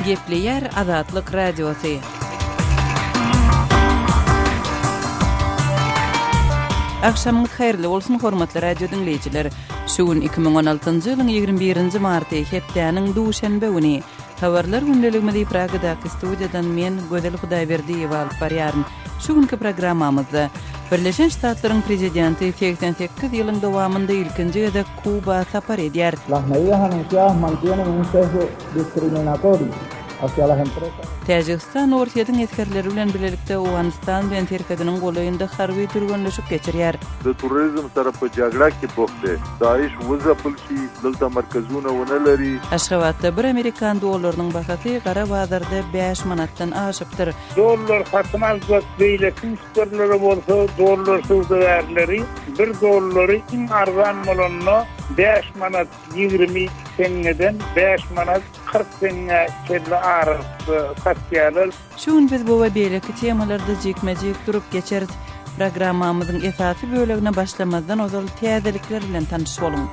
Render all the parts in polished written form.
Gepleýär Azatlyk Radiosy. Agşamyňyz haýyrly bolsun, hormatly radio diňleýjiler! Şu gün 2016-njy ýylyň 21-nji marty, hepdäniň duşenbe güni. Habarlar gündeligimizi Pragadaky studiýadan men, Gözel Hudaýberdiýewa alyp barýaryn. Şu günki programmamyzda Birleşen Ştatlaryň Prezidenti 88 ýylyň dowamynda ilkinji gezek Kuba sapar edýär. Las medidas anunciadas mantienen un sesgo discriminatorio hacia las empresas. Täjigistan Orsýetiň esgerleri bilen bilelikde Owganystan bilen serhediniň golaýynda harby türgenleşik geçirýär. د تروریزم سره په جګړه کې بوخت دی، داعش وځپل شي، دلته مرکزونه ونه لري. Aşgabatda bir amerikan dollarynyň bahasy gara bazarda bäş manatdan aşypdyr. Dollar satyn aljak beýleki müşderilere bolsa dollar söwdagärleri bir dollary iň arzan bolanda bäş manat 20 teňňeden bäş manat 40 teňňä çenli aralykda satýarlar. Şu gün biz bu we beýleki temalarda jikme-jik durup geçeris. Programmamyzyň esasy bölegine başlamazdan ozal täzelikler bilen tanyş boluň.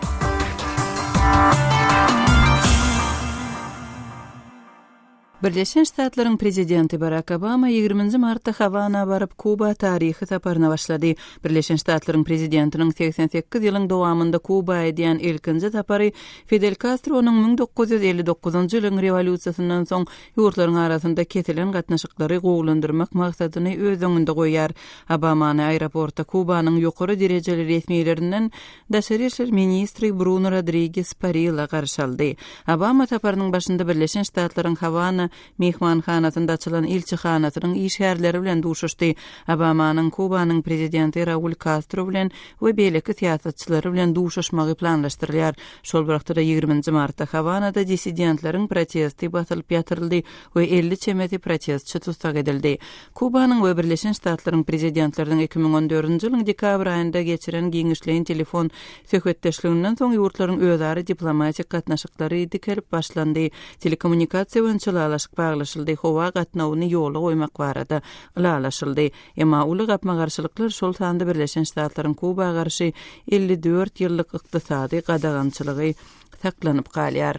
Birleşen Ştatlaryň Prezidenti Barak Obama ýigriminji martda Hawana baryp, Kuba taryhy saparyna başlady. Birleşen Ştatlaryň Prezidentiniň 88 ýylyň dowamynda Kuba edýän ilkinji sapary Fidel Kastronyň 1959-njy ýylyň rewolýusiýasyndan soň ýurtlaryň arasynda kesilen gatnaşyklary gowulandyrmak maksadyny öz öňünde goýýar. Obamany aeroportda Kubanyň ýokary derejeli resmilerinden Daşary işler ministri Bruno Rodriges Parilla garşy aldy. Obama saparynyň başynda Birleşen Ştatlaryň Hawana myhmanhanasynda açylan ilçihanasynyň işgärleri bilen duşuşdy. Obamanyň Kubanyň prezidenti Raul Kastro bilen we beýleki syýasatçylary bilen duşuşmagy planlaşdyrylýar. Şol bir wagtda-da ýigriminji martda Hawanada dissidentleriň protesti basylyp ýatyryldy we 50 çemesi protestçi tussag edildi. Kubanyň we Birleşen Ştatlaryň prezidentleriniň 2014-nji ýylyň dekabr aýynda geçiren giňişleýin telefon söhbetdeşliginden soň ýurtlaryň özara diplomatik gatnaşyklary dikelip başlandy, telekommunikasiýa boýunça ylalaşyk baglaşyldy, howa gatnawyny ýola goýmak barada ylalaşyldy. Emma uly gapma-garşylyklar, şol sanda Birleşen Ştatlaryň Kuba garşy 54 ýyllyk ykdysady gadagançylygy saklanyp galýar.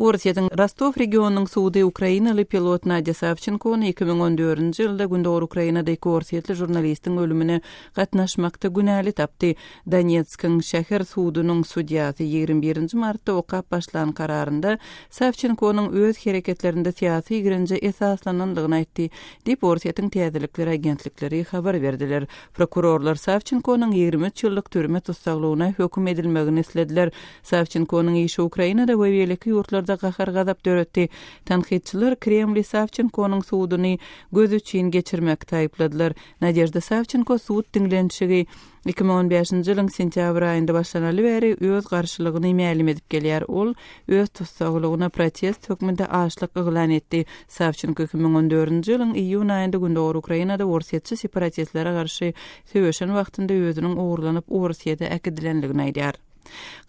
Orsýetiň Rostow regionynyň sudy ukrainaly pilot Nadýa Sawçenkony 2014-nji ýylda Gündogar Ukrainada iki orsýetli žurnalistiň ölümine gatnaşmakda günäli tapdy. Donetskiň şäher sudunyň sudýasy 21-nji martda okap başlan kararynda Sawçenkonyň öz hereketlerinde syýasy ýigrenje esaslanandygyny aýtdy, diýip, Orsýetiň täzelikler agentlikleri habar berdiler. Prokurorlar Sawçenkonyň 23 ýyllyk türme tussaglygyna höküm edilmegini islediler. Sawçenkonyň işi Ukrainada we beýleki ýurtlarda gahar-gazap döretdi. Tankytçylar Kremli Sawçenkonyň suduny göz üçin geçirmekde aýypladylar. Nadežda Sawçenko sud diňlenişigi 2015-nji ýylyň sentýabr aýynda başlanaly bäri öz garşylygyny mälim edip gelýär. Ol öz tussaglygyna protest hökmünde açlyk yglan etdi. Sawçenko 2014-nji ýylyň iýun aýynda Gündogar Ukrainada orsýetçi separatistlere garşy söweşen wagtynda özüniň ogurlanyp Orsýete äkidilendigini aýdýar.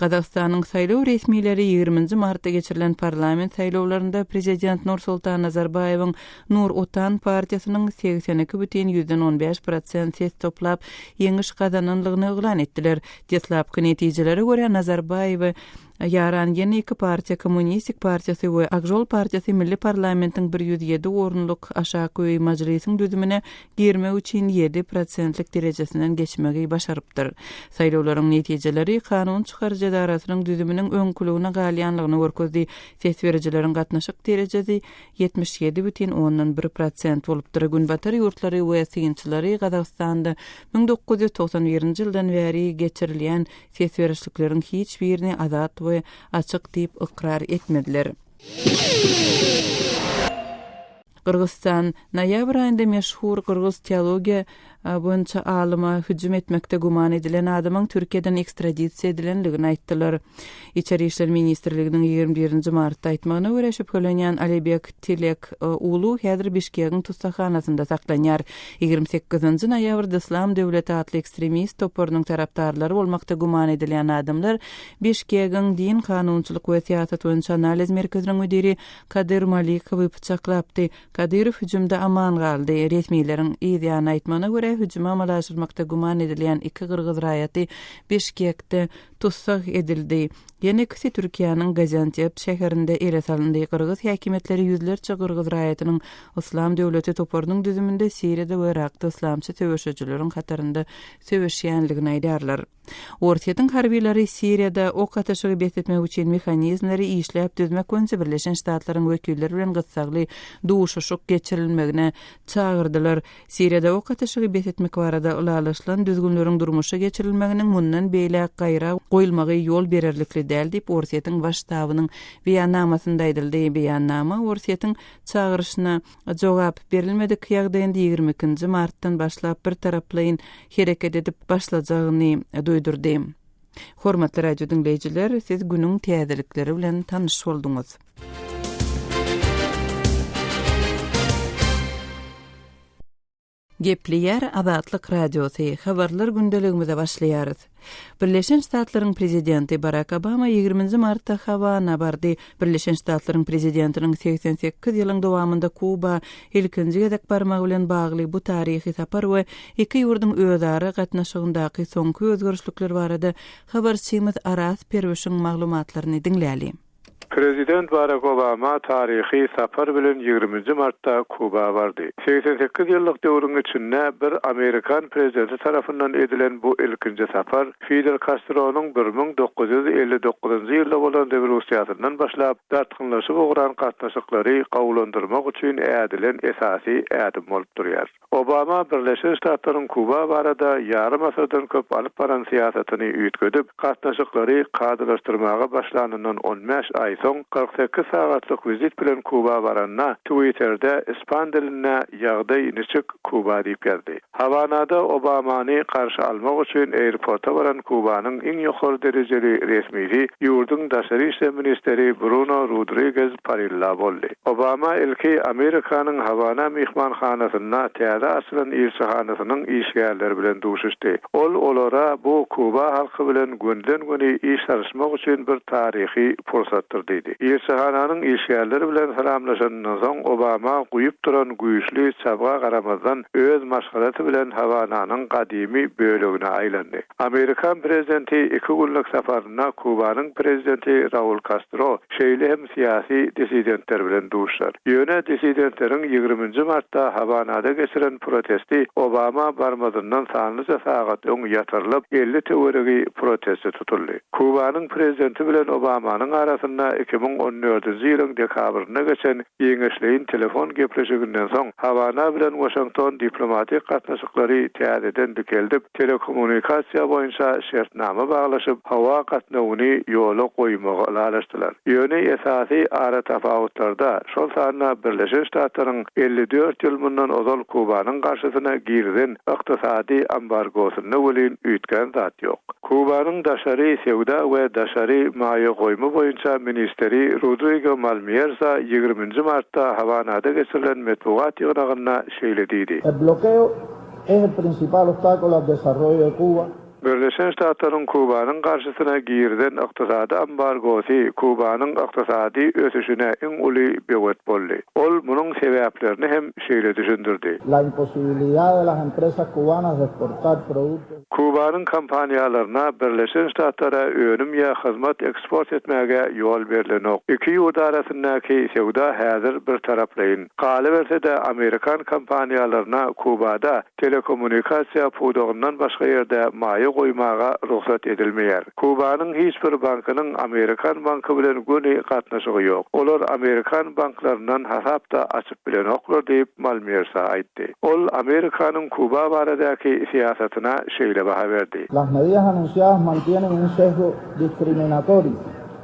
Gazagystanyň saýlaw resmileri ýigriminji martda geçirilen parlament saýlawlarynda prezident Nursultan Nazarbaýewiň Nur Otan partiýasynyň 82 bütin ýüzden 15 prosent ses toplap, ýeňiş gazananlygyny yglan etdiler. Deslapky netijelere görä, Nazarbaýewe ýaran ýene iki partiýa, Kommunistik partiýasy we Ak žol partiýasy milli parlamentiň 107 orunlyk aşaky öýi Majlisiň düzümine girmek üçin ýedi prosentlik derejesinden geçmegi başarypdyr. Saýlawlaryň netijeleri kanun çykaryjy edarasynyň düzüminiň öňküligine galýanlygyny görkezdi. Ses berijileriň gatnaşyk derejesi 77 bütin ondan bir prosent bolupdyr. Günbatar ýurtlary we synçylary Gazagystanda 1991-nji ýyldan bäri geçirilýän ses berişlikleriň hiç birini azat we açyk diýip ykrar etmediler. Gyrgyzystan noýabr aýynda meşhur gyrgyz teologiýa boýunça alyma hüjüm etmekde güman edilen adamyň Türkiýeden ekstradisiýa edilendigini aýtdylar. Içeri işler ministrliginiň 21-nji martda aýtmagyna görä, şübhelenýän Alibek Tilek Ulu häzir Bişkegiň tussaghanasynda saklanýar. 28-nji noýabrda Yslam döwleti atly ekstremist toparynyň tarapdarlary bolmakda güman edilýän adamlar Bişkegiň din, kanunçylyk we syýasat boýunça analiz merkeziniň müdiri Kadyr Malikowy pyçaklapdy. Kadyrow hüjümde aman galdy. Resmileriň yz ýany aýtmagyna görä, hüjümi amala aşyrmakda güman edilýän iki gyrgyz raýaty Bişkekde tussag. tussag edildi. Ýene ikisi Türkiýäniň Gaziantep şäherinde ele salyndy. Gyrgyz häkimiýetleri ýüzlerçe gyrgyz raýatynyň Yslam döwleti toparynyň düzüminde Siriýada we Yrakda yslamçy söweşijileriň hatarynda söweşýändigini aýdýarlar. Orsýetiň harbylary Siriýada ok atyşygy bes etmek üçin mehanizmleri işläp düzmek boýunça Birleşen Ştatlaryň wekilleri bilen gyssagly duşuşyk geçirilmegine çagyrdylar. Siriýada ok atyşygy bes etmek barada ylalaşylan düzgünleriň durmuşa geçirilmeginiň mundan beýläk gaýra goýulmagy ýol bererlikli däl diýip, Orsýetiň Baş ştabynyň beýannamasynda aýdyldy. Beýannama Orsýetiň çagyryşyna jogap berilmedik ýagdaýynda 22 nji martdan başlap birtaraplaýyn hereket edip başlajagyny duýdurdy. Hormatly radio diňleýjiler, siz günüň täzelikleri bilen tanyş bolduňyz. Gepleýär Azatlyk Radiosy, Habarlar gündeligimize başlaýarys. Birleşen Ştatlaryň Prezidenti Barak Obama ýigriminji martda Hawana bardy. Birleşen Ştatlaryň Prezidentiniň 88 ýylyň dowamynda Kuba ilkinji gezek barmagy bilen bagly bu taryhy sapar we iki ýurduň özara gatnaşygyndaky soňky özgerişlikler barada habarçymyz Araz Perwişiň maglumatlaryny diňläli. Prezident Barak Obama taryhy sapar bilen ýigriminji martda Kuba bardy. 88 ýyllyk döwrüň içinde bir amerikan prezidenti tarapyndan edilen bu ilkinji sapar Fidel Kastronyň 1959-njy ýylda bolan rewolýusiýasyndan başlap dartgynlaşyp ugran gatnaşyklary gowulandyrmak üçin ädilen esasy ädim bolup durýar. Obama Birleşen Ştatlaryň Kuba barada ýarym asyrdan köp alyp baran syýasatyny üýtgedip, gatnaşyklary kadalaşdyrmaga başlanyndan on bäş aý soň 48 sagatlyk wizit bilen Kuba baranda, Twitterde ispan dilinde Ýagdaý niçik, Kuba diýip ýazdy. Hawanada Obamany garşy almak üçin airporta baran Kubanyň iň ýokary derejeli resmisi, ýurduň daşary işler ministri Bruno Rodrigez Parilla boldy. Obama ilki Amerikanyň Hawana myhmanhanasynda täze açylan ilçihanasynyň işgärleri bilen duşuşdy. Ol olara bu Kuba halky bilen gönüden-göni iş salyşmak üçin bir taryhy pursatdyr diýdi. Ilçihananyň işgärleri bilen salamlaşanyndan soň Obama guýup duran güýçli çabga garamazdan öz maşgalasy bilen Hawananyň gadymy bölegine aýlandy. Amerikan prezidenti iki günlük saparynda Kubanyň prezidenti Raul Kastro, şeýle hem syýasy dissidentler bilen duşar. Ýöne dissidentleriň ýigriminji martda Hawanada geçiren protesti Obama barmazyndan sanlyja sagat öň ýatyrylyp, 50 töweregi protestçi tutuldy. Kubanyň prezidenti bilen Obamanyň arasynda 2014-nji ýylyň dekabrynda geçen giňişleýin telefon gepleşiginden soň, Hawana bilen Waşington diplomatik gatnaşyklary täzeden dikeldip, telekommunikasiýa boýunça şertnama baglaşyp, howa gatnawyny ýola goýmagy ylalaşdylar. Ýöne esasy aratapawutlarda, şol sanda Birleşen Ştatlaryň 54 ýyl mundan ozal Kubanyň garşysyna girizen ykdysady ambargosynda welin üýtgän zat ýok. Kubanyň daşary söwda we daşary maýa goýumy boýunça ministri Rodrigo Malmýerza ýigriminji martda Hawanada geçirilen metbugat ýygnagynda şeýle diýdi. El bloqueo es el principal obstáculo al desarrollo de Cuba. Birleşen Ştatlaryň Kubanyň garşysyna girizen ykdysady ambargosy Kubanyň ykdysady ösüşine iň uly böwet boldy. Ol munuň sebäplerini hem şeýle düşündirdi. La imposibilidad de las empresas cubanas de exportar productos. Kubanyň kompaniýalaryna Birleşen Ştatlara önüm ýa hyzmat eksport etmäge ýol berlenok. Iki ýurt arasyndaky söwda häzir birtaraplaýyn. Galyberse-de, amerikan kompaniýalaryna Kubada telekommunikasiýa pudagyndan başga ýerde maýa goýmaga rugsat edilmeýär. Kubanyň hiç bir bankynyň amerikan banky bilen göni gatnaşygy ýok. Olar amerikan banklaryndan hasap-da açyp bilenoklar diýip, Malmýersa aýtdy. Ol Amerikanyň Kuba baradaky syýasatyna şeýle baha berdi. Las medidas anunciadas mantienen un sesgo discriminatorio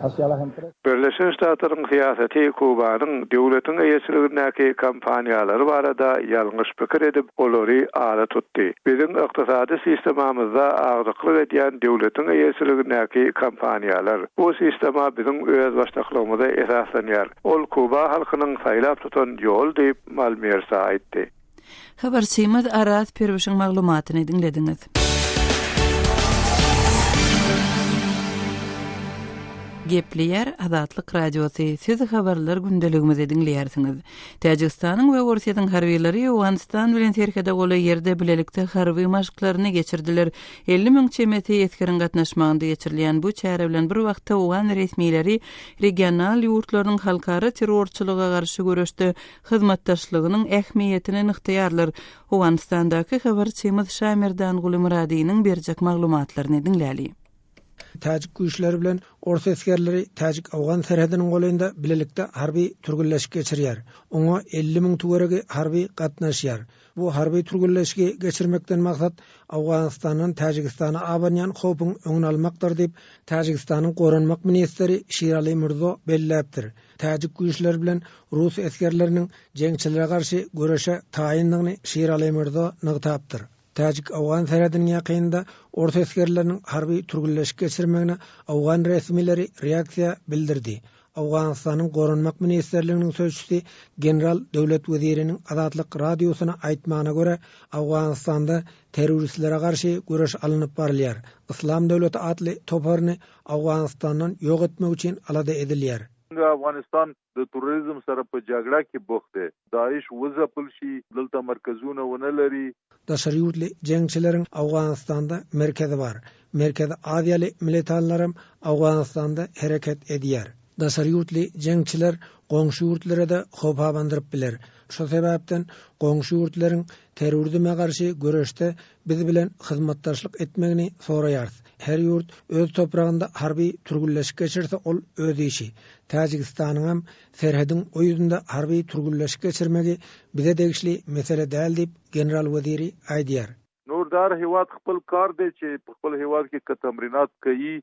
hacia las empresas. Birleşen Ştatlaryň syýasaty Kubanyň döwletiň eýeçiligindäki kompaniýalary barada ýalňyş pikir edip, olary ala tutdy. Biziň ykdysady sistemamyzda agdyklyk edýän döwletiň eýeçiligindäki kompaniýalar. Bu sistema biziň özbaşdaklygymyza esaslanýar. Ol Kuba halkynyň saýlap tutan ýoly diýip, Malmersa aýtdy. Habarçymyz Araz Perwişiň maglumatyny diňlediňiz. Gepleýär Azatlyk Radiosy, Siz habarlar gündeligimizi diňleýärsiňiz. Täjigistanyň we Orsýetiň harbylary Owganystan bilen serhede golaý ýerde bilelikde harby maşklaryny geçirdiler. 50 müň çemesi esgeriň gatnaşmagynda geçirilýän bu çäre bilen bir wagtda owgan resmileri regional ýurtlarynyň halkara terrorçylyga garşy göreşde hyzmatdaşlygynyň ähmiýetini nygtaýarlar. Owganystandaky habarçymyz Şamerdanguly Myradynyň berjek maglumatlaryny diňläli. Täjik güýçleri bilen ors esgerleri täjik-owgan serhediniň golaýynda bilelikde harby türgenleşik geçirýär. Oňa 50 müň töweregi harby gatnaşýar. Bu harby türgenleşigi geçirmekden maksat Owganystandan Täjigistana abanýan howpuň öňüni almakdyr diýip, Täjigistanyň goranmak ministri Şirali Mürzo belläpdir. Täjik güýçleri bilen rus esgerleriniň jeňçilere garşy göreşe taýyndygyny Şirali Mürzo nygtapdyr. Täjik-owgan serhediniň ýakynynda ors esgerleriniň harby türgenleşik geçirmegine owgan resmileri reaksiýa bildirdi. Owganystanyň Goranmak ministrliginiň sözçüsi general Döwlet Weziriniň Azatlyk Radiosyna aýtmagyna görä, Owganystanda terroristlere garşy göreş alnyp barylýar. Yslam döwleti atly toparyny Owganystandan ýok etmek üçin alada edilýär. افغانستان د تروریزم سره په جګړه کې بوخت دی، داعش وځپل شي، دلته مرکزونه ونه لري. Daşary ýurtly jeňçileriň Owganystanda merkezi bar. Merkezi Aziýaly militanlaram Owganystanda hereket edýär. Daşary ýurtly jeňçiler goňşy ýurtlara-da howp abandyryp biler. Şo sebäpden goňşy ýurtlaryň terrorizme garşy göreşde biz bilen hyzmatdaşlyk etmegini soraýarys. Her ýurt öz topragynda harby türgünleşik geçirse ol öz işi. Täjigistanyňam serhediň o ýüzünde harby türgünleşik geçirmegi bize degişli mesele däl diýip, general Weziri aýdýar. نور د هر هیواد خپل کار دی چې په خپل هیواد کې که تمرینات کوي.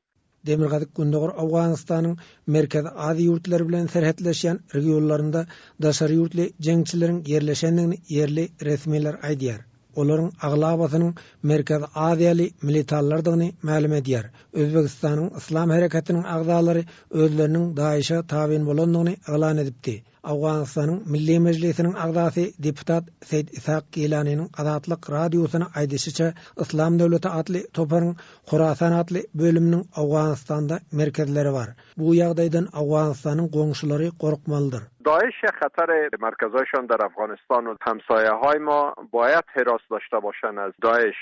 Demirgazyk-Gündogar Owganystanyň Merkezi Aziýa ýurtlary bilen serhetleşýän regionlarynda daşary ýurtly jeňçileriň ýerleşendigini ýerli resmiler aýdýar. Olaryň aglabasynyň Merkezi Aziýaly militanlardygyny mälim edýär. Özbegistanyň Yslam hereketiniň agzalary özleriniň DAIŞ-e tabyn bolandygyny yglan edipdi. Owganystanyň Milli Mejlisiniň agzasy deputat Seýd Ishak Gilanynyň Azatlyk Radiosyna aýdyşyça, Yslam döwleti atly toparyň Horasan atly bölüminiň Owganystanda merkezleri bar. Bu ýagdaýdan Owganystanyň goňşulary gorkmalydyr. داعش خطر مرکزهایشان در افغانستان و همسایه های ما باید حراس داشته باشند از داعش.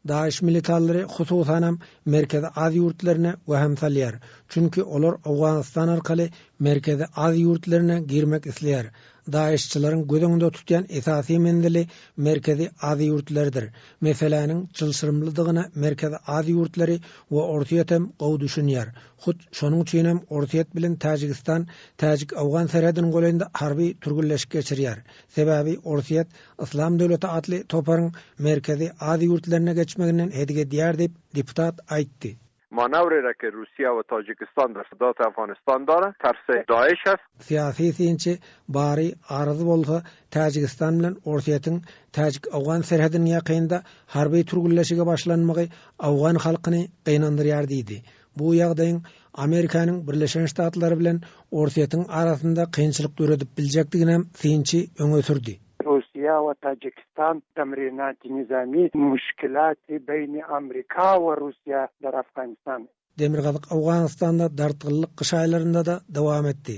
Daeş militanlary hususanam Merkezi Aziýa ýurtlaryna wehim salýar. Çünki olar Owganystan arkaly Merkezi Aziýa ýurtlaryna girmek isleýär. Daeşçileriň göz öňünde tutýan esasy menzili Merkezi Aziýa ýurtlarydyr. Meseläniň çylşyrymlydygyna Merkezi Aziýa ýurtlary we Orsýet hem gowy düşünýär. Hut şonuň üçinem Orsýet bilen Täjigistan täjik-owgan serhediniň golaýynda harby türgenleşik geçirýär. Sebäbi Orsýet Yslam döwleti atly toparyň Merkezi Aziýa ýurtlaryna geçmeginden hedik edýär diýip, deputat aýtdy. مانوری را که روسیه و تاجیکستان در سدات افغانستان داره ترس داعش است. Syýasy synçy Bary Aryz bolsa Täjigistan bilen Orsýetiň täjik-owgan serhediniň ýakynynda harby türgenleşige başlanmagy owgan halkyny gynandyrýar diýdi. Bu ýagdaýyň Amerikanyň Birleşen Ştatlary bilen Orsýetiň arasynda kynçylyk döredip biljekdiginem synçy öňe sürdi. روسیه و تاجکستان تمرینات نظامی مشکلات بین امریکا و روسیه در افغانستان. Demirgazyk Owganystanda dartgynlyk gyş aýlarynda-da dowam etdi.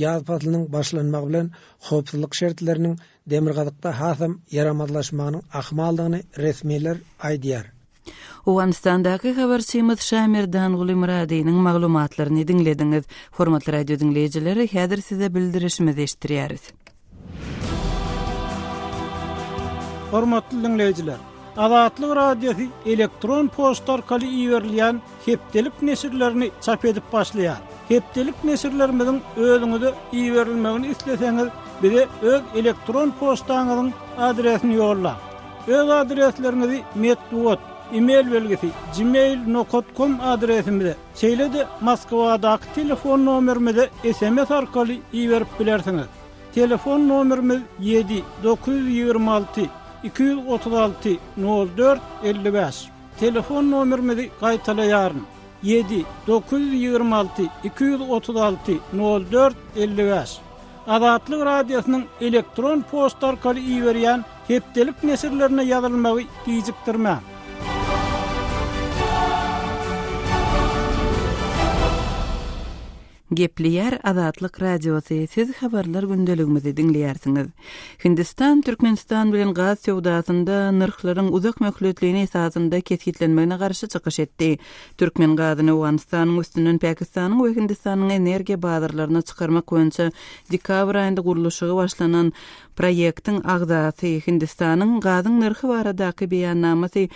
Ýaz paslynyň başlanmagy bilen howpsuzlyk şertleriniň demirgazykda hasam ýaramazlaşmagynyň ahmaldygyny resmiler aýdýar. Owganystandaky habarçymyz Şamerdanguly Myradynyň maglumatlaryny diňlediňiz. Hormatly radio diňleýjiler, häzir size bildirişimizi eşitdirýäris. Hormatly diňleýjiler! Azatlyk Radiosy elektron poçta arkaly iberilýän hepdelik neşirlerini çap edip başlaýar. Hepdelik neşirlerimiziň özüňize iberilmegini isleseňiz, bize öz elektron poçtaňyzyň adresini ýollaň. Öz adresleriňizi metbugat, e-mail belgisi, gmail nokat kom adresimize, şeýle-de Moskwadaky telefon nomerimize sms arkaly iberip bilersiňiz. Telefon nomerimiz ýedi, 926 236 04 55. Telefon nomerimizi gaýtalaýaryn, ýedi, 926 236 04 55. Azatlyk Radiosynyň elektron poçta arkaly iberýän hepdelik neşirlerine ýazylmagy gijikdirmäň. Gepleýär Azatlyk Radiosy, Siz habarlar gündeligimizi diňleýärsiňiz. Hindistan Türkmenistan bilen gaz söwdasynda nyrhlaryň uzak möhletleýin esasynda kesgitlenmegine garşy çykyş etdi. Türkmen gazyny Owganystanyň üstünden Pakistanyň we Hindistanyň energiýa bazarlaryna çykarmak boýunça dekabr aýynda gurluşygy başlanan proýektiň agzasy Hindistanyň gazyň nyrhy baradaky beýannamasy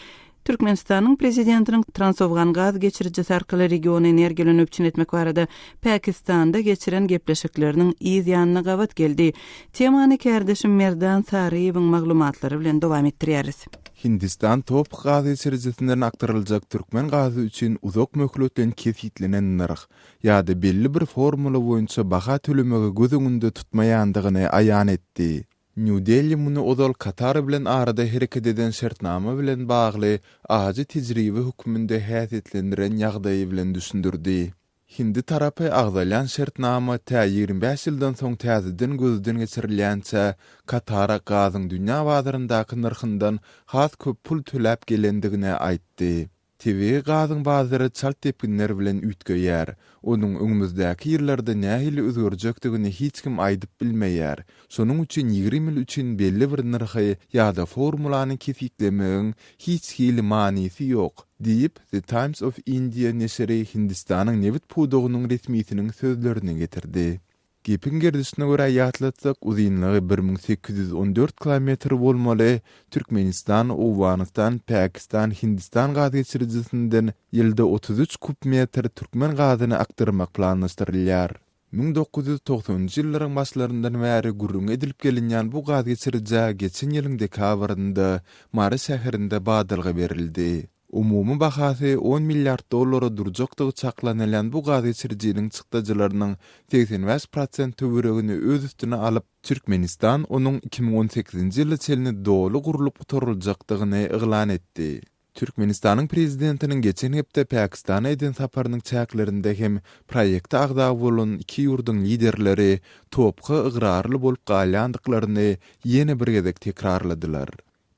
Türkmenistanyň Prezidentiniň Transowgan gaz geçirijisi arkaly regiony energiýa bilen üpjün etmek barada Pakistanda geçiren gepleşikleriniň yz ýanyna gabat geldi. Temany kärdeşim Merdan Saryýewiň maglumatlary bilen dowam etdirýäris. Hindistan TOPH gaz geçirijisinden akdyryljak türkmen gazy üçin uzak möhletleýin kesgitlenen nyrh ýa-da belli bir formula boýunça baha tölemegi göz öňünde tutmaýandygyny aýan etdi. Nýu-Deli muny ozal Katar bilen arada hereket eden şertnama bilen bagly ajy tejribe hökmünde häsiýetlendiren ýagdaýy bilen düşündirdi. Hindi tarapy agzalýan şertnama tä 25 ýyldan soň täzeden gözden geçirilýänçä Katara gazyň dünýä bazaryndaky nyrhyndan has köp pul töläp gelendigini aýtdy. Tebigy gazyň bazary çalt depginler bilen üýtgeýär. Onuň öňümizdäki ýyllarda nähili özgerjekdigini hiç kim aýdyp bilmeýär. Şonuň üçin 20 ýyl üçin belli bir nyrhy ýa-da formulany kesgitlemegiň hiç hili manysy ýok, diýip, The Times of India neşiri Hindistanyň nebit pudagynyň resmisiniň sözlerini getirdi. Gepiň gerdişine görä ýatlatsak, uzynlygy 1814 kilometr bolmaly Türkmenistan, Owganystan, Pakistan, Hindistan gazgeçirijisinden ýylda 33 kub metr türkmen gazyny akdyrmak planlaşdyrylýar. 1990-njy ýyllaryň başlaryndan bäri gürrüňi edilip gelinýän bu gazgeçirijä geçen ýylyň dekabrynda Mary şäherinde badalga berildi. Umumy bahasy on milliard dollara durjakdygy çaklanylýan bu gazgeçirijiniň çykdajylarynyň 85 prosent töweregini öz üstüne alyp, Türkmenistan onuň 2018-nji ýyla çenli doly gurlup gutaryljakdygyny yglan etdi. Türkmenistanyň Prezidentiniň geçen hepde Pakistana eden saparynyň çäklerinde hem proýekte agza bolan iki ýurduň liderleri TOPH-a ygrarly bolup galýandyklaryny ýene bir gezek tekrarladylar.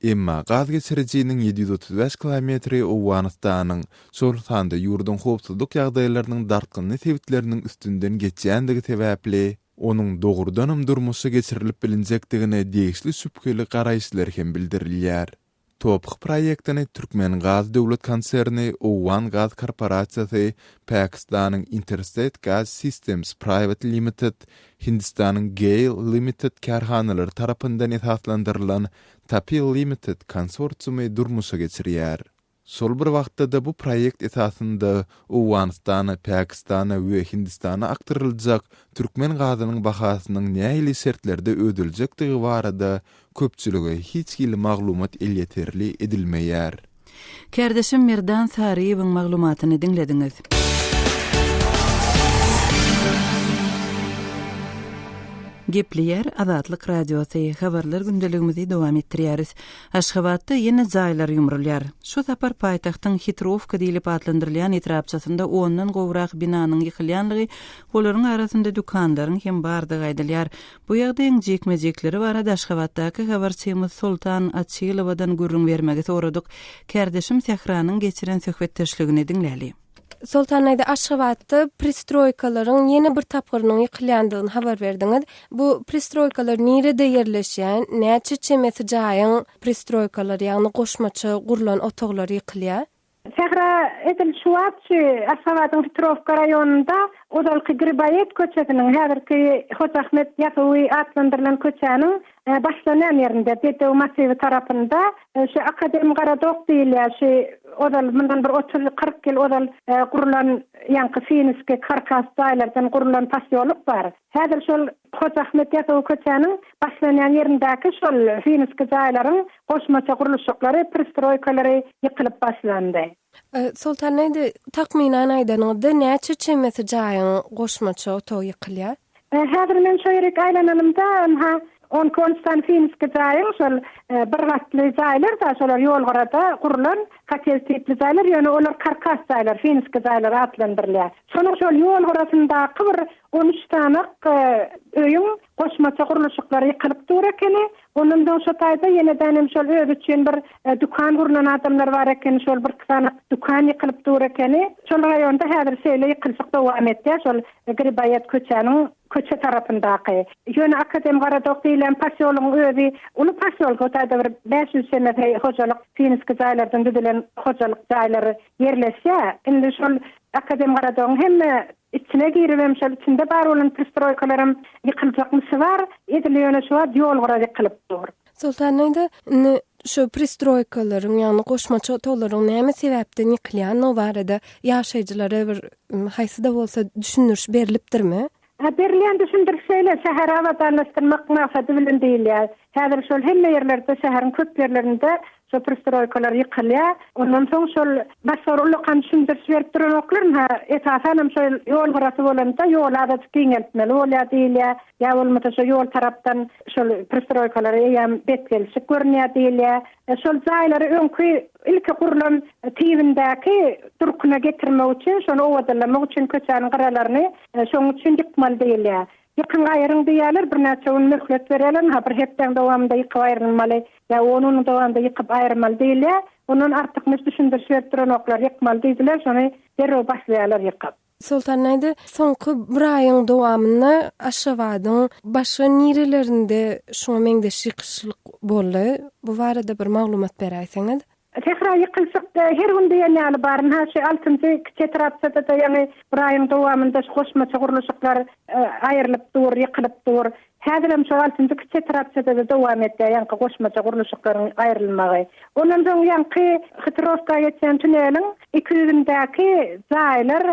Emma gaz geçirijiniň 735 kilometri Owganystanyň, şol sanda ýurduň howpsuzlyk ýagdaýlarynyň dartgynly sebitleriniň üstünden geçýändigi sebäpli, onuň dogrudanam durmuşa geçirilip bilinjekdigine degişli şübheli garaýyşlar hem bildirilýär. TOPH proýektini Türkmengaz döwlet konserni, Owgan gaz korporasiýasy, Pakistanyň Interstate Gas Systems Private Limited, Hindistanyň GAIL Limited kärhanalary tarapyndan esaslandyrylan Tapi Limited konsorsiumy durmuşa geçirýär. Şol bir wagtda-da bu proýekt esasynda Owganystana, Pakistana we Hindistana akdyryljak türkmen gazynyň bahasynyň nähili şertlerde ödeljekdigi barada köpçülige hiç hili maglumat elýeterli edilmeýär. Kärdeşim Merdan Saryýewiň maglumatyny diňlediňiz. Gepleýär Azatlyk Radiosy, Habarlar gündeligimizi dowam etdirýäris. Aşgabatda ýene jaýlar ýumrulýar. Şu sapar paýtagtyň Hitrowka diýlip atlandyrylýan etrapçasynda ondan gowrak binanyň ýykylýanlygy, olaryň arasynda dükanlaryň hem bardygy aýdylýar. Bu ýagdaýyň jikme-jikleri barada Aşgabatdaky habarçymyz Soltan Açylowadan gürrüň bermegi soradyk. Kärdeşim Sähranyň geçiren söhbetdeşligini diňläli. Soltan daýza, Aşgabatda pristroýkalaryň ýene bir tapgyrynyň ýykylýandygyny habar berdiňiz. Bu pristroýkalar nirede ýerleşýär? Näçe çemesi jaýyň pristroýkalary, ýagny goşmaça gurlan otaglary ýykylýar? Sähra edil şu wagt şu Aşgabadyň Hitrowka raýonynda ozalky Griboýed köçesiniň, häzirki Hoja Ahmet Ýasawy atlandyrylan köçäniň başlanýan ýerinde, Bedew massiwi tarapynda şu Akademgorodok diýilýär, şu ozal mundan bir otuz, 40 ýyl ozal gurlan ýaňky finski karkas jaýlardan gurlan posýolok bar. Häzir şol Hoja Ahmet Ýasawy köçäniň başlanýan ýerindäki şol finski jaýlaryň goşmaça gurluşyklary, pristroýkalary ýykylyp başlandy. Soltan indi takmynan aýdanyňyzda näçe çemesi jaýyň goşmaça otagy ýykylýar? Häzir men şo ýerik aýlananymda, ynha, on iki-on üç sany finski jaýyň şol bir gatly jaýlar-da, şolar ýolgyrada gurlan. Kotej tipli jaýlar, ýöne olar karkas jaýlar, finski jaýlar atlandyrylýar. Şonuň şol ýol gyrasyndaky bir on üç sanak öýüň goşmaça gurluşyklary ýykylyp dur ekeni. Ondan soň şo taýda ýenedänem şol özi üçin bir dükan gurnan adamlar bar ekeni, şol birki sany dükan ýykylyp dur ekeni. Şol raýonda häzir şeýle ýykylyşyk dowam etýär, şol Griboýed köçäniň köçe tarapyndaky. Ýöne Akademgorodok diýlen posýologyň özi uly posýolk, o taýda bir 500 çemesi hojalyk finski jaýlardan düzülen hojalyk jaýlary ýerleşýär. Indi şol Akademgorodogyň hemme Içine giribem şol içinde bar bolan pristroýkalaram ýykyljakmyşy bar, edil ýöne şu wagt ýol gyra ýykylyp dur. Soltan daýza, indi şu pristroýkalaryň, ýagny goşmaça otaglaryň näme sebäpden ýykylýandygy barada ýaşaýjylara bir haýsy-da bolsa düşündiriş berlipdirmi? Berilýän düşündiriş şeýle, şäheri abadanlaşdyrmak maksady bilen diýilýär. Häzir şol hemme ýerlerde, şäheriň köp ýerlerinde şo pristroýkalar ýykylýar. Ondan soň şol başga bir ullakan düşündiriş berip duranoklar. Ynha, esasanam şo ýol gyrasy bolanda ýoly azajyk giňeltmeli bolýar diýilýär. Ýa bolmasa şo ýol tarapdan şol pristroýkalara eýýäm betgelşik görünýär diýilýär. Şol jaýlary öňki ilki gurlan tibindäki durkuna getirmek üçin, şony owadanlamak üçin köçäniň gyralaryny şonuň üçin ýykmaly diýilýär. Ýykyň aýryň diýýärler, birnäçe gün möhlet berýärler, ynha bir hepdäň dowamynda ýykyp aýrylmaly ýa on günüň dowamynda ýykyp aýyrmaly diýilýär. Ondan artykmaç düşündiriş berip duranoklar, ýykmaly diýdiler, şony derrew başlaýarlar ýykyp. Soltan aýda, soňky bir aýyň dowamynda Aşgabadyň başga nirelerinde şuňa meňzeş ýykyşlyk boldy? Bu barada bir maglumat beräýseňiz. Sähra ýykylyşyk her gün diýen ýaly bar. Ynha, şu altynjy kiçi etrapçada-da ýaňy bir aýyň dowamynda şu goşmaça gurluşyklar aýrylyp dur, ýykylyp dur. Häzirem şu altynjy kiçi etrapçada-da dowam edýär ýaňky goşmaça gurluşyklaryň aýrylmagy. Ondan soň ýaňky Hitrowka geçýän tuneliň iki ýüzündäki jaýlar,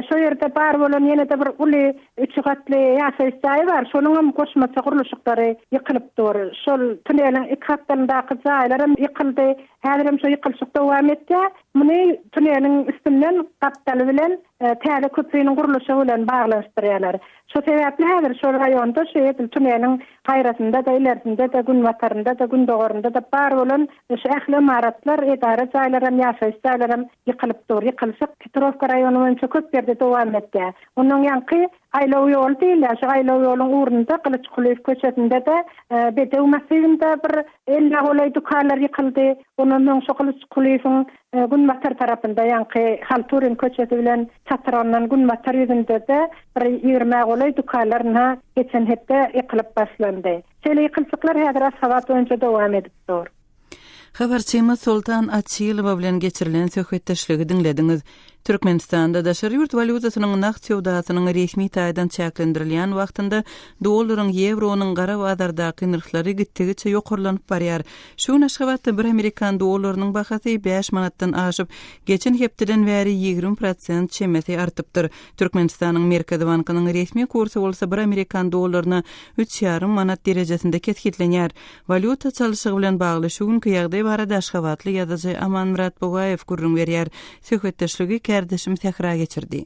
şo ýerde bar bolan ýene-de bir uly üç gatly ýaşaýyş jaýy bar, şonuňam goşmaça gurluşyklary ýykylyp dur. Şol tuneliň iki gapdalyndaky jaýlaram ýykyldy. Häzirem şo ýykylyşyk dowam etýär. Muny tuneliň üstünden gapdaly bilen täze köpriniň gurluşygy bilen baglanyşdyrýarlar. Şo sebäpli häzir şol raýonda şu edil tuneliň gaýrasynda-da, ilersinde-de, günbatarynda-da, gündogarynda-da bar bolan şu ähli ymaratlar, edara jaýlaram, ýaşaýyş jaýlaram ýykylyp dur. Ýykylyşyk Hitrowka raýony boýunça köp ýerde dowam etýär. Onnoň ýaňky aýlaw ýoly diýilýär. Şu aýlaw ýoluň ugrunda Gylyç Kulyýew köçesinde-de, Bedew massiwinde bir ellä golaý dükanlar ýykyldy. Ondan soň şu Gylyç Kulyýewiň günbatar tarapynda, ýaňky Halturin köçesi bilen çatyrygyndan günbatar ýüzünde-de bir ýigrimä golaý dükanlar ynha geçen hepde ýykylyp başlandy. Şeýle ýykylyşyklar häzir Aşgabat boýunça dowam edip dur. Habarçymyz Soltan Açylowa bilen geçirilen söhbetdeşligi diňlediňiz. Türkmenistanda daşary ýurt walýutasynyň nagt söwdasynyň resmi taýdan çäklendirilýän wagtynda dollaryň, ýewronyň gara bazardaky nyrhlary gitdigiçe ýokarlanyp barýar. Şu gün Aşgabatda bir amerikan dollarynyň bahasy bäş manatdan aşyp, geçen hepdeden bäri 20 prosent çemesi artypdyr. Türkmenistanyň Merkezi bankynyň resmi kursy bolsa bir amerikan dollaryna üç ýarym manat derejesinde kesgitlenýär. Walýuta çalşygy bilen bagly şu günki ýagdaý barada aşgabatly ýazyjy Amanmyrat Bugaýew gürrüň berýär. Söhbetdeşligi kärdeşim Sähra geçirdi.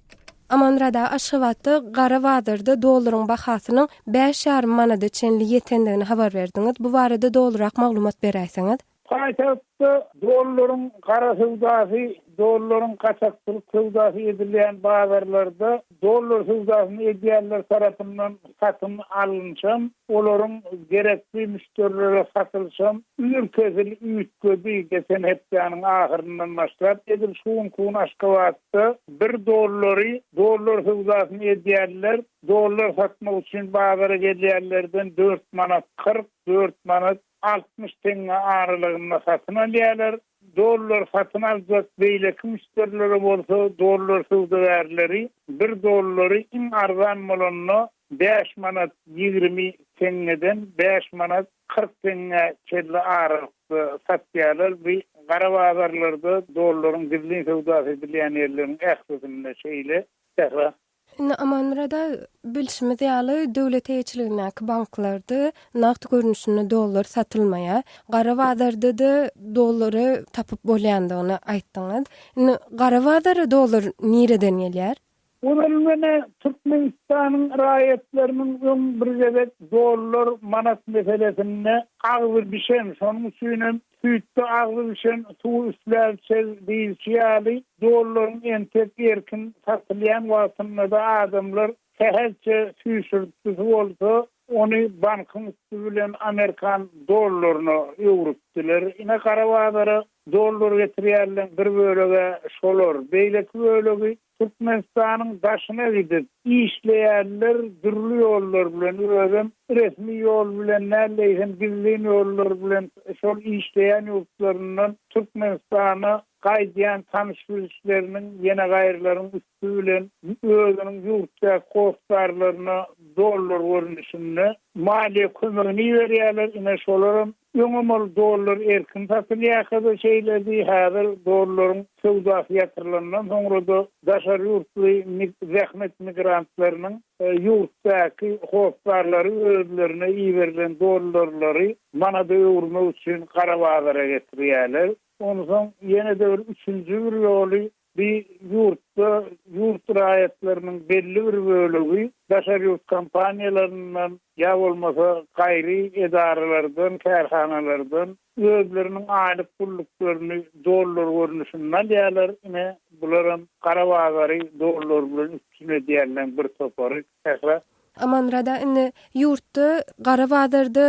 Amanmyrat aga, Aşgabatda gara bazarda dollaryň bahasynyň bäş ýarym manada çenli ýetendigini habar berdiňiz. Bu barada dolurak maglumat beräýseňiz? Paýtagtda dollaryň gara söwdasy, dollaryň gaçakçylyk söwdasy edilýän bazarlarda dollar söwdasyny edýänler tarapyndan satyn alynşam, olaryň gerekli müşderilere satylyşam ür-kesil üýtgedi geçen hepdäniň ahyryndan başlap, edil şu günki gün Aşgabatda bir dollary dollar söwdasyny edýänler dollar satmak üçin bazara gelýänlerden dört manat 40, dört manat 60 teňňe aralygynda satyn alýarlar. Dollar satyn aljak beýleki müşderilere bolsa dollar söwdagärleri bir dollary iň arzan bolanda bäş manat 20 teňňeden bäş manat 40 teňňä çenli aralykda satýarlar. Bu gara bazarlarda dollaryň gizlin söwdasy edilýän ýerleriň ählisinde şeýle. Sähra. Indi Amanmyrat aga, bilşimiz ýaly, döwlet eýeçiligindäki banklarda nagt görnüşinde dollar satylmaýar. Gara bazarda-da dollary tapyp bolýandygyny aýtdyňyz. Indi gara bazara dollar nireden gelýär? Ozal menä Türkmenistanyň raýatlarynyň öň bir gezek dollar, manat meselesinde agzy bişen, şonuň üçinem süýtde agzy bişen suwy üfläp içer diýilşi ýaly, dollaryň entek erkin satylýan wagtynda-da adamlar sähelçe süýşürtgisi bolsa, ony bankyň üsti bilen amerikan dollaryna öwrüpdiler. Ine, gara bazara dollar getirýänleň bir bölegi-ä şolar, beýleki bölegi Türkmenistanyň daşyna gidip işleýänler dürli ýollar bilen, özem resmi ýol bilen däl, eýsem gizlin ýollar bilen şol işleýän ýurtlaryndan Türkmenistana gaýdýan tanyş-bilişleriniň, ýene gaýrylaryň üsti bilen özüniň ýurtdaky hossarlaryna dollar görnüşinde maliýe kömegini iberýärler, ine şolaram Öňem ol dollar erkin satylýarka-da şeýledi, häzir dollaryň söwdasy ýatyrylandan soňra-da daşary ýurtly zähmet migrantlarynyň ýurtdaky hossarlary özlerine iberilen dollarlary manada öwürmek üçin gara bazara getirýärler. Onsoň ýene-de bir üçünji bir ýoly bi ýurtda ýurt raýatlarynyň belli bir bölegi daşary ýurt kompaniýalaryndan ýa bolmasa gaýry edaralardan, kärhanalardan özleriniň aýlyk pulluklaryny dollar görnüşinde alýarlar. Ine, bularam gara bazary dollar bilen üpjün edýänleň bir topary. Sähra. Amanmyrada indi ýurtda gara bazarda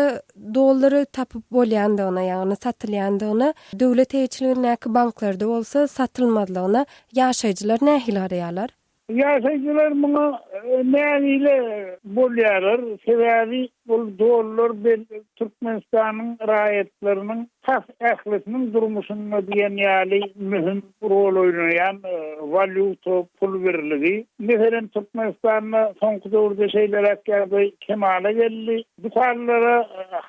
dollary tapyp bolýandygyna, ýagny satylýandygyna, döwlet eýeçiligindäki banklarda bolsa satylmazlygyna ýaşaýjylar nähili garaýarlar? Ýaşaýjylar muňa nägile bolýarlar, sebäbi ol dollar Türkmenistanyň raýatlarynyň tas ählisiniň durmuşynda diýen ýaly möhüm rol oýnaýan walýuta pul birligi. Meselem, Türkmenistanda soňky döwürde şeýleräk ýagdaý kemala geldi. Dükanlara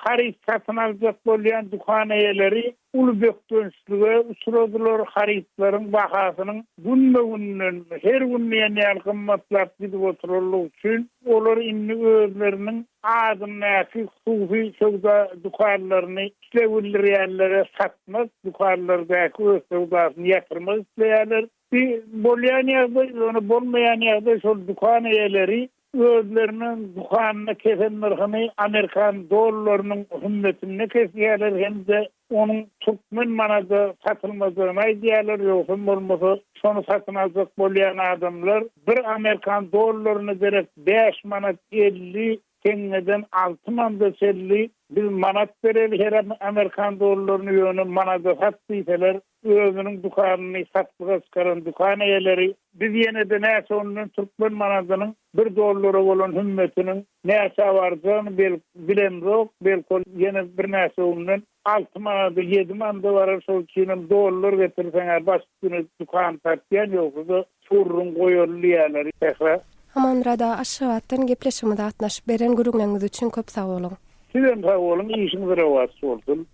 haryt satyn aljak bolýan dükan eýeleri uly bökdençlige uçradylar, harytlaryň bahasynyň günbe-günden, her gün diýen ýaly gymmatlap gidip oturanlygy üçin, olar indi özleriniň adyndaky hususy söwda dükanlaryny isleg bildirýänlere satmak, dükanlardaky öz söwdasyny ýatyrmak isleýärler. Bi bolýan ýagdaý, ýöne bolmaýan ýagdaý şol dükan eýeleri özleriniň dükanyna kesen nyrhyny amerikan dollarynyň hümmetinde kesýärler hem-de onuň türkmen manada satylmajagyny aýdýarlar, ýogsam bolmasa şony satyn aljak bolýan adamlar bir amerikan dollaryna derek bäş manat 50 Teňňeden alty manda çenli biz manat bereli her amerikan dollaryny ýöne manada sat diýseler özüniň dükanyny satlyga çykaran dükan eýeleri biz ýenede näçe ondan türkmen manadynyň bir dollara bolan hümmetiniň näçä barjagyny bilemzok belki ol ýene birnäçe günden Alty manada, ýedi manada barar, şol üçinem dollar getirseň-ä baş üstüne dükan satýan, ýogsa-da surruň goýaly diýýärler. Sähra. Amanmyrat aga Aşgabatdan gepleşigimize gatnaşyp beren gürrüňleriňiz üçin köp sag boluň. Sizem sag boluň, işiňiz rowaç bolsun.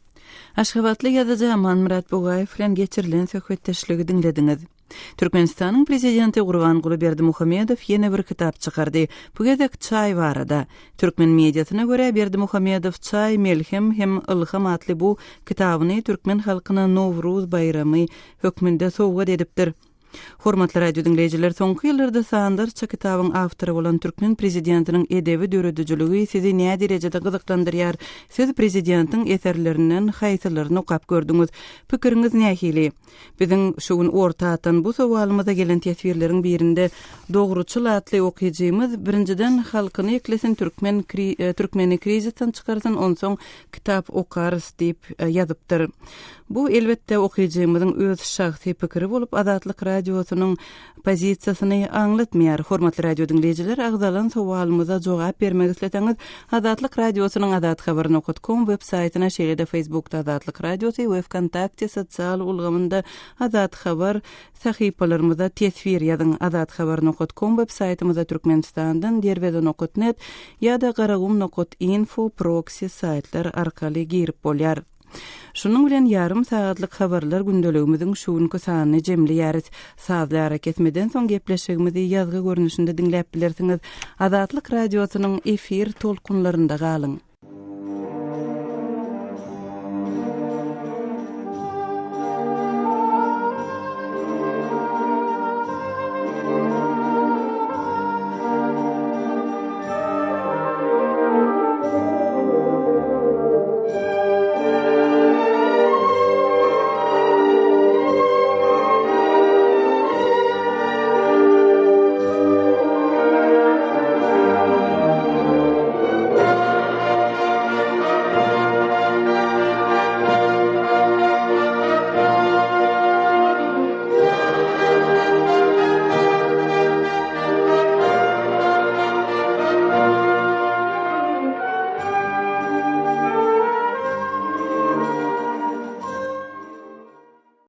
Aşgabatly ýazyjy Amanmyrat Bugaýew bilen geçirilen söhbetdeşligi diňlediňiz. Türkmenistanyň Prezidenti Gurbanguly Berdimuhamedow ýene bir kitap çykardy. Bu gezek çaý barada. Türkmen mediasyna görä, Berdimuhamedow Çaý, melhem hem ylham atly bu kitabyny türkmen halkyna Nowruz baýramy hökmünde sowgat edipdir. Hormatly radio diňleýjiler, soňky ýyllarda sanlarça kitabyň awtory bolan türkmen prezidentiniň edebi döredijiligi sizi näderejede gyzyklandyrýar? Siz prezidentiň eserlerinden haýsylaryny okap gördüňiz? Pikiriňiz nähili? Biziň şu gün orta atan bu sowalymyza gelen teswirleriň birinde Dogruçyl atly okyjymyz, Birinjiden halkyny eklesin türkmen türkmeni krizisden çykarsyn onsoň kitap okarys diýip ýazypdyr. Bu elbetde okyjymyzyň öz şahsy pikiri bolup Azatlyk Radiosynyň pozisiýasyny aňlatmaýar. Hormatly radio diňleýjiler, agzalan sowalymyza jogap bermek isleseňiz, Azatlyk Radiosynyň azathabar nokat kom web saýtyna, şeýle-de Facebookda Azatlyk Radiosy we Wkontakte sosial ulgamynda Azat Habar sahypalarymyza teswir ýazyň. Azathabar nokat kom web saýtymyza Türkmenistandan Derweze nokat net ýa-da Garagum nokat info proksi saýtlar arkaly girip bolýar. Şunuň bilen ýarym sagatlyk habarlar gündeligimiziň şu günki sanyny jemleýäris. Sazly arakesmeden soň gepleşigimizi ýazgy görnüşinde diňläp bilersiňiz. Azatlyk Radiosynyň efir tolkunlarynda galyň!